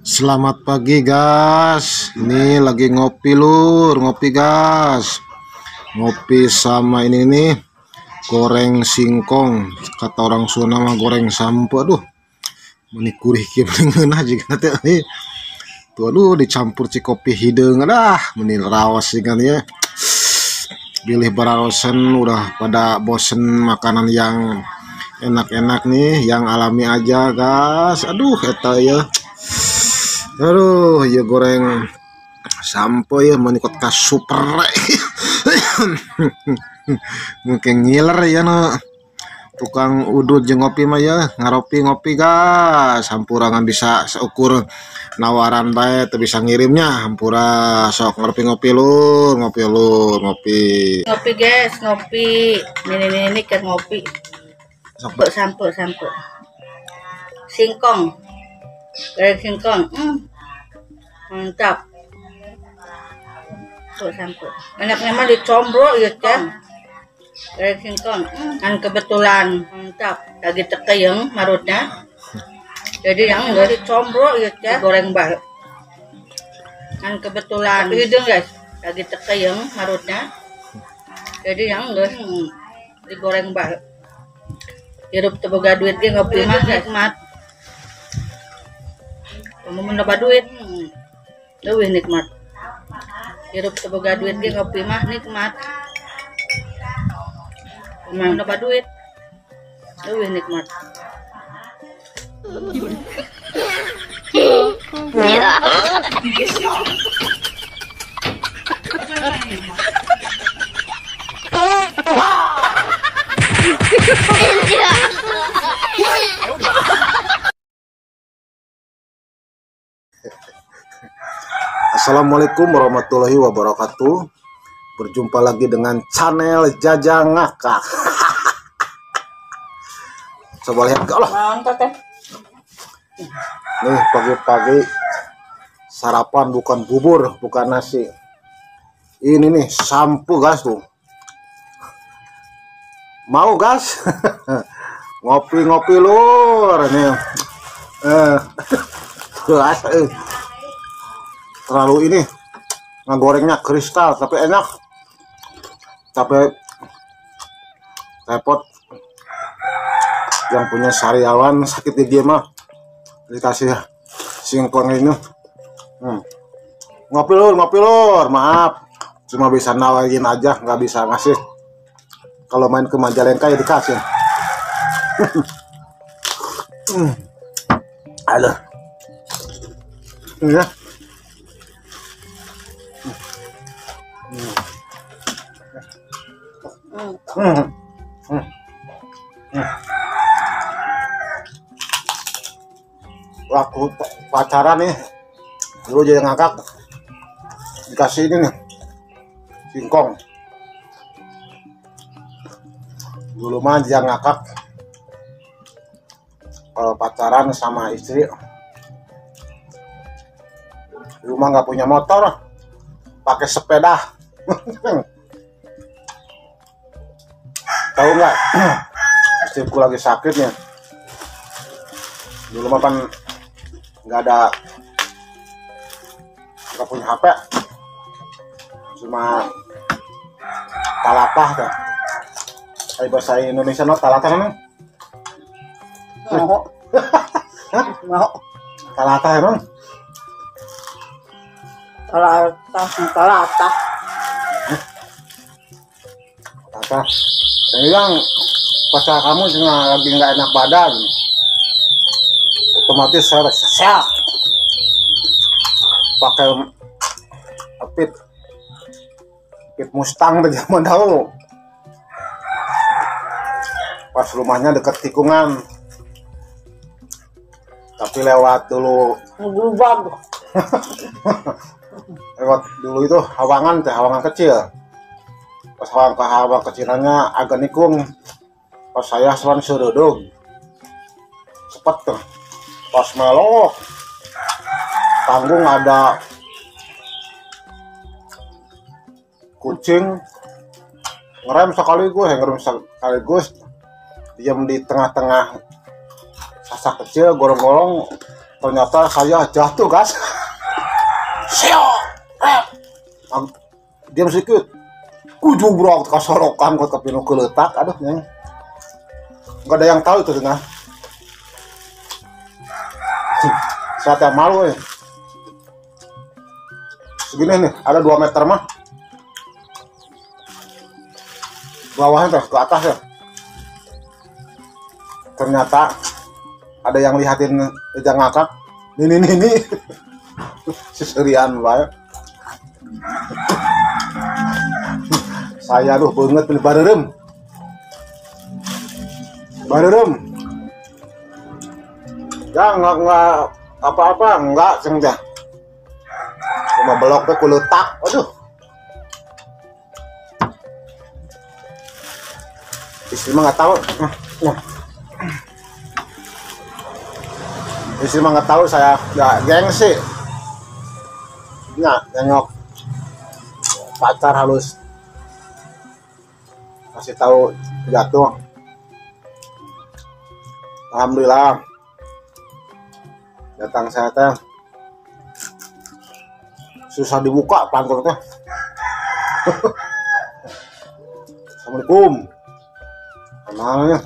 Selamat pagi guys. Ini lagi ngopi lur, ngopi guys. Ngopi sama ini nih, goreng singkong. Kata orang Sunda mah goreng sampo. Aduh, meni gurih kieu ngeunah jiga teh euy. Tuh aduh dicampur cikopi hideung dah, meni raos sih kan ya. Bilih baraosen udah pada bosen makanan yang enak-enak nih, yang alami aja guys. Aduh eta ya. Aduh, ya goreng sampo ya menikot ka super. Mungkin ngiler ya no. Tukang udut jeung ngopi mah ya, ngaropi ngopi guys. Hampurangan bisa seukur nawaran bae teu bisa ngirimnya. Hampura sok ngaropi ngopi lur, ngopi lur, ngopi. Ngopi guys, ngopi. Ini kan ngopi. Sok. Sampo, sampo. Singkong. Goreng singkong. Mantap. Tuh sampo. Enaknya mah dicombro ya teh. Goreng singkong. Kan kebetulan mantap. Lagi tekeyeng marutnya. Jadi yang enggak dicombro ya teh. Goreng banget. Kan kebetulan. Tapi hidung guys. Lagi tekeyeng marutnya. Jadi yang enggak digoreng banget. Hirup teu boga duit ge ngopi mah nikmat. Mun loba duit, leuwih nikmat. Hirup teu boga duit ge ngopi mah nikmat. Mun loba duit, leuwih nikmat. Assalamualaikum warahmatullahi wabarakatuh. Berjumpa lagi dengan channel Jajang Ngakak. Coba lihat ke Allah. Mantap ya. Nih pagi-pagi sarapan bukan bubur, bukan nasi. Ini nih sampo gas tuh. Mau gas? Ngopi-ngopi lur nih. Gas. Terlalu ini ngegorengnya kristal tapi enak, tapi repot. Yang punya sariawan sakit gigi mah dikasih singkong ini. Ngopi lur, ngopi lur. Maaf, cuma bisa nawarin aja, nggak bisa ngasih. Kalau main ke Majalengka ya dikasih. Aduh, ya. Waktu pacaran nih dulu jadi ngakak dikasih ini nih singkong. Dulu mah dia ngakak kalau pacaran sama istri, di rumah nggak punya motor, pakai sepeda. Tahu nggak, istriku lagi sakit nih. Dulu mah kan nggak ada, nggak punya HP, cuma talatah tuh. Kayak bahasa Indonesia no talatah emang? Mau. Mau. Talatah emang? Talatah, talatah. Talatah. Yang bilang pacar kamu cuma lagi nggak enak badan, otomatis saya sesak pakai pit Mustang di zaman dahulu. Pas rumahnya deket tikungan, tapi lewat dulu lewat dulu itu hawangan teh, hawangan kecil. Pas hawang ke hawang kecilannya agak nikung, pas saya selan serudung cepet tuh. Pas melok tanggung ada kucing ngerem sekaligus, ngerem sekaligus, diam di tengah-tengah sasak kecil gorong-gorong. Ternyata saya jatuh, guys. Diam sedikit. Kujubrok kasorokan kok kepino keletak, aduh nyeng. Nggak ada yang tahu itu nah. Saya malu ya. Segini nih, ada 2 meter mah. Bawahnya tuh ke atas ya. Ternyata ada yang lihatin Ejang ngakak. Ini. Seserian bae. Saya aduh banget beli barerem. Barerem. Ya enggak apa-apa, enggak ceng teh. Cuma belok teh kuletak. Aduh. Istri mah enggak tahu. Nah. Istri mah nggak tahu saya nggak gengsi. Nggak nengok pacar halus kasih tahu jatuh. Alhamdulillah datang saya teh susah dibuka pantol teh. Assalamualaikum. Namanya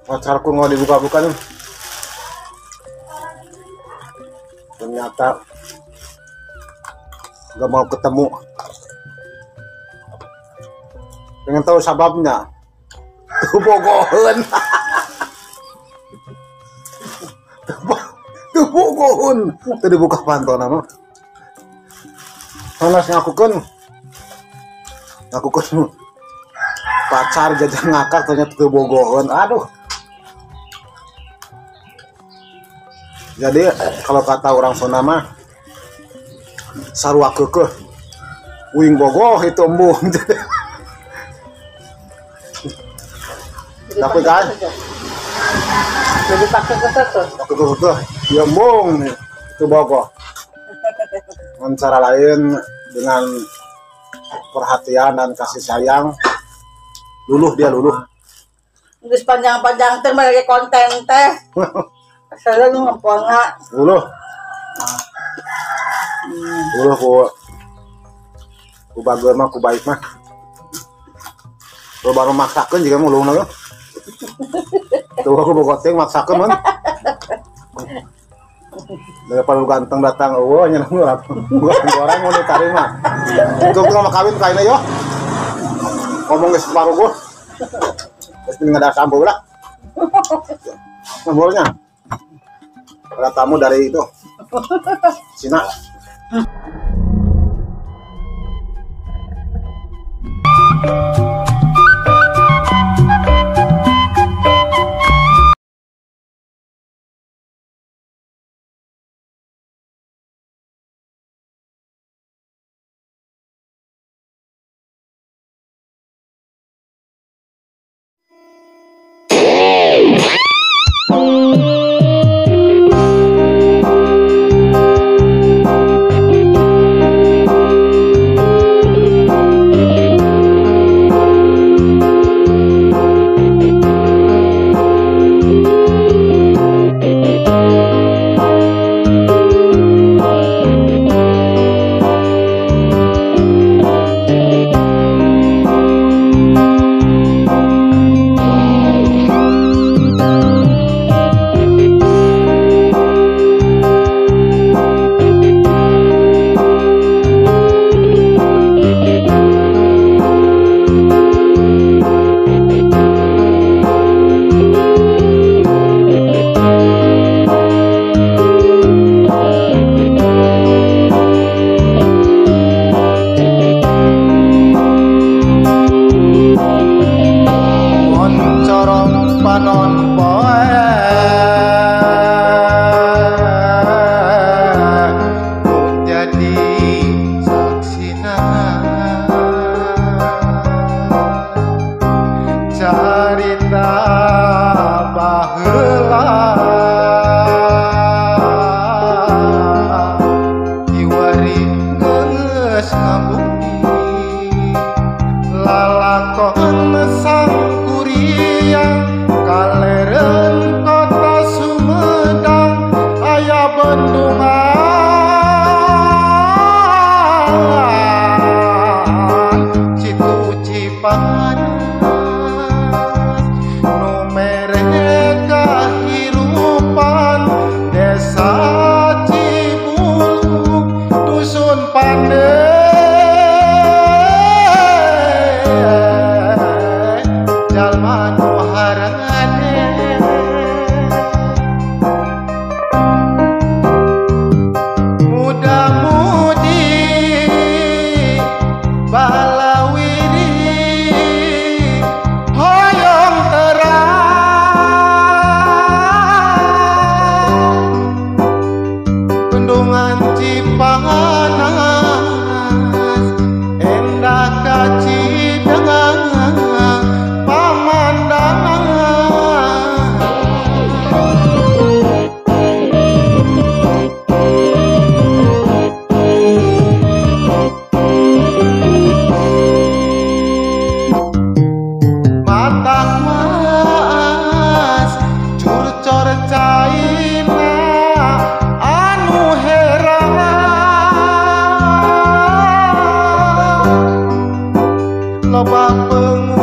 pacarku nggak dibuka-buka nih. Ternyata nggak mau ketemu. Pengen tahu sababnya. Tuh bogoheun. Tuh bogoheun. Tuh dibuka pantol nama. Sanes ngakukeun. Ngakukeun pacar jajan ngakak ternyata tuh bogoheun. Aduh. Jadi kalau kata orang Sunda mah sarua keukeuh uing bogoh itu embung. Tapi kan jadi pakai keukeuh. Keukeuh ya embung itu bogoh. Dengan cara lain dengan perhatian dan kasih sayang luluh dia luluh. Geus panjang-panjang teh mereka konten teh. Saya lu ngempona. Luluh. Luluh ku bager mah ku baik mah. Lu baru maksakeun jiga mah luluhna. Tuh aku bogoting maksakeun mun. Daripada lu ganteng datang eueuh nya nu orang mau diterima. Untung tuh mah kawin kaina yo. Ngomong geus separuh gua. Geus mending ada sampo lah. Sambolnya. Ada tamu dari itu Cina. Lalakon sang kuria kaleren kota Sumedang. Cipanas nu mere kahirupan desa Cibulung dusun Pande jalma nu harane muda-mudi balawiri hoyong terang bendungan Cipanas endah kacidangan pamandangan. Mata mas curcor caina anu heran loba pengu